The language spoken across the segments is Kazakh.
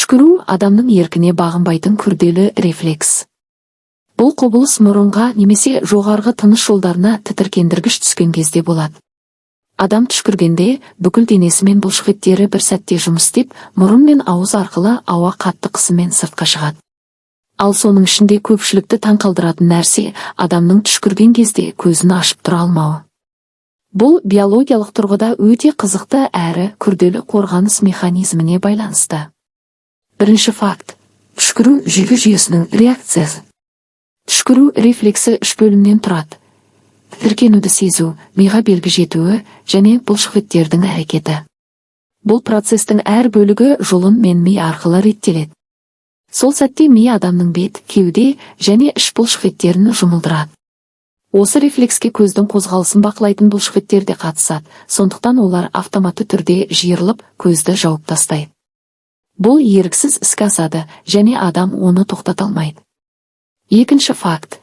Түшкіру – адамның еркіне бағынбайтын күрделі рефлекс. Бұл құбылыс мұрынға немесе жоғарғы тыныс жолдарына тітіркендіргіш түскен кезде болады. Адам түшкіргенде бүкіл денесі мен бұлшықеттері бір сәтте жұмыс істеп, мұрын мен ауыз арқылы ауа қатты қысыммен сыртқа шығады. Ал соның ішінде көпшілікті таңқалдыратын нәрсе – адамның түшкірген кезде көзін ашып тұра алмауы. Бұл биологиялық тұрғыда өте қызықты әрі күрделі қорғаныс механизміне байланысты. Бірінші факт: түшкіру – жүйке жүйесінің реакциясы. Түшкіру рефлексі үш бөлімнен тұрады: тітіркенуді сезу, миға белгі жетуі және бұлшықеттердің әрекеті. Бұл процестің әр бөлігі жұлын мен ми арқылы реттеледі. Сол сәтте ми адамның бет, кеуде және іш бұлшықеттерін жұмылдырады. Осы рефлекске көздің қозғалысын бақылайтын бұлшықеттер де қатысады, сондықтан олар автоматты түрде жиырылып, көзді жауып тастайды. Бұл еріксіз іске асады және адам оны тоқтата алмайды. Екінші факт: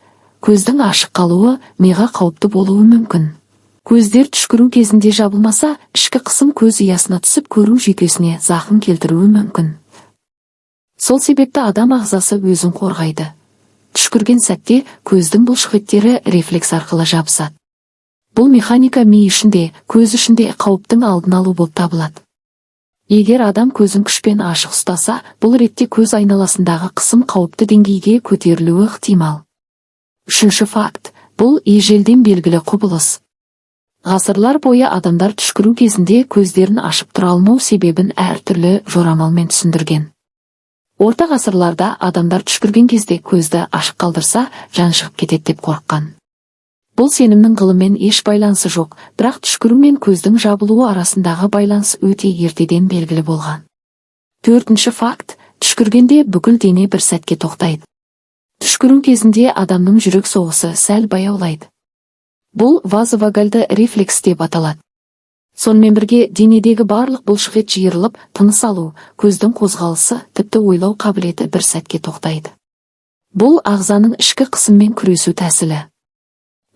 көздің ашық қалуы миға қауіпті болуы мүмкін. Көздер түшкіру кезінде жабылмаса, ішкі қысым көз ұясына түсіп, көру жүйкесіне зақым келтіруі мүмкін. Сол себепті адам ағзасы өзін қорғайды. Түшкірген сәтте көздің бұлшықеттері рефлекс арқылы жабысады. Бұл механика ми үшін де, көз үшін де қауіптің алдын алу болып табылады. Егер адам көзін күшпен ашық ұстаса, бұл ретте көз айналасындағы қысым қауіпті деңгейге көтерілуі ықтимал. Үшінші факт: бұл ежелден белгілі құбылыс. Ғасырлар бойы адамдар түшкіру кезінде көздерін ашып тұра алмау себебін әртүрлі жорамалмен түсіндірген. Орта ғасырларда адамдар түшкірген кезде көзді ашық қалдырса, жан шығып кетеді деп қорыққан. Бұл сенімнің ғылыммен еш байланысы жоқ, бірақ түшкіру мен көздің жабылуы арасындағы байланыс өте ертеден белгілі болған. Төртінші факт: түшкіргенде бүкіл дене бір сәтке тоқтайды. Түшкіру кезінде адамның жүрек соғысы сәл баяулайды. Бұл вазовагальды рефлекс деп аталады. Сонымен бірге денедегі барлық бұлшықет жиырылып, тыныс алу, көздің қозғалысы, тіпті ойлау қабілеті бір сәтке тоқтайды. Бұл – ағзаның ішкі қысыммен күресу тәсілі.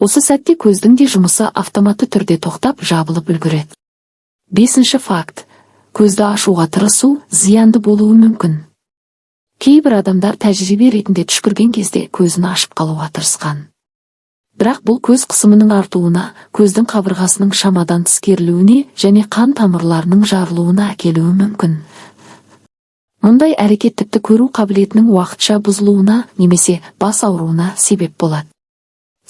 Осы сәтте көздің де жұмысы автоматты түрде тоқтап, жабылып үлгереді. Бесінші факт: көзді ашуға тырысу зиянды болуы мүмкін. Кейбір адамдар тәжірибе ретінде түшкірген кезде көзін ашып қалуға тырысқан. Бірақ бұл көз қысымының артуына, көздің қабырғасының шамадан тыс керілуіне және қан тамырларының жарылуына әкелуі мүмкін. Мұндай әрекет тіпті көру қабілетінің уақытша бұзылуына немесе бас ауруына себеп болады.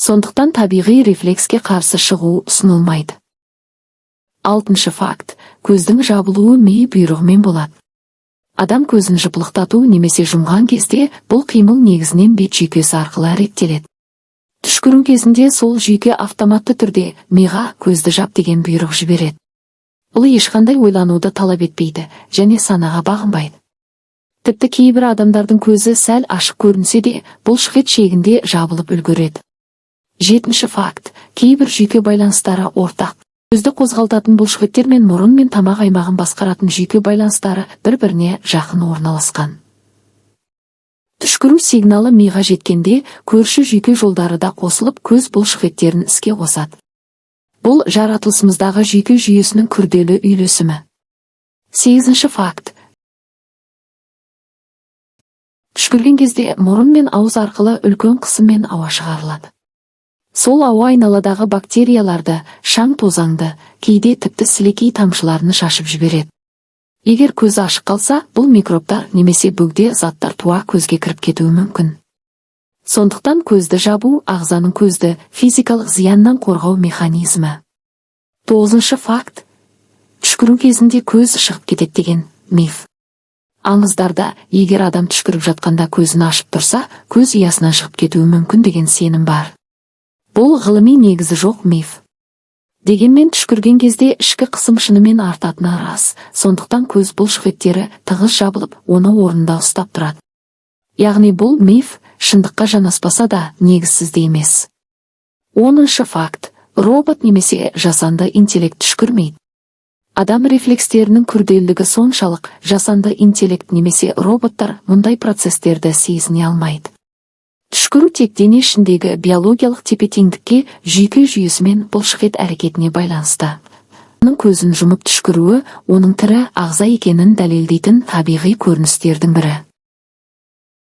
Сондықтан табиғи рефлекске қарсы шығу ұсынылмайды. Алтыншы факт: көздің жабылуы ми бұйрығымен болады. Адам көзін жыпылықтату немесе жұмған кезде бұл қимыл негізінен бет жүйкесі арқылы реттеледі. Түшкіру кезінде сол жүйке автоматты түрде миға «көзді жап» деген бұйрық жібереді. Бұл ешқандай ойлануды талап етпейді және санаға бағынбайды. Тіпті кейбір адамдардың көзі сәл ашық көрінсе де, бұлшықет шегінде жабылып үлгереді. Жетінші факт: кейбір жүйке байланыстары ортақ. Көзді қозғалтатын бұлшықеттер мен мұрын мен тамақ аймағын басқаратын жүйке байланыстары бір-біріне жақын орналасқан. Түшкіру сигналы миға жеткенде көрші жүйке жолдары да қосылып, көз бұлшықеттерін іске қосады. Бұл – жаратылысымыздағы жүйке жүйесінің күрделі үйлесімі. Сегізінші факт: түшкірген кезде мұрын мен ауыз арқылы үлкен қысыммен ауа шығарылады. Сол ауа айналадағы бактерияларды, шаң тозаңды, кейде тіпті сілекей тамшыларын шашып жібереді. Егер көзі ашық қалса, бұл микробтар немесе бөгде заттар туа көзге кіріп кетуі мүмкін. Сондықтан көзді жабу – ағзаның көзді физикалық зияннан қорғау механизмі. Тоғызыншы факт: түшкіру кезінде көз шығып кетеді деген миф. Аңыздарда егер адам түшкіріп жатқанда көзін ашып тұрса, көз ұясынан шығып кетуі мүмкін деген сенім бар. Бұл – ғылыми негізі жоқ миф. Дегенмен түшкірген кезде ішкі қысым шынымен артатыны рас, сондықтан көз бұлшықеттері тығыз жабылып, оны орнында ұстап тұрады. Яғни бұл миф шындыққа жанаспаса да, негізсіз де емес. 10-шы факт: робот немесе жасанды интеллект түшкірмейді. Адам рефлекстерінің күрделілігі соншалық, жасанды интеллект немесе роботтар мұндай процестерді сезіне алмайды. Түшкіру тек дене ішіндегі биологиялық тепе-теңдікке, жүйке жүйесі мен бұлшықет әрекетіне байланысты. Оның көзін жұмып түшкіруі оның тірі ағза екенін дәлелдейтін табиғи көріністердің бірі.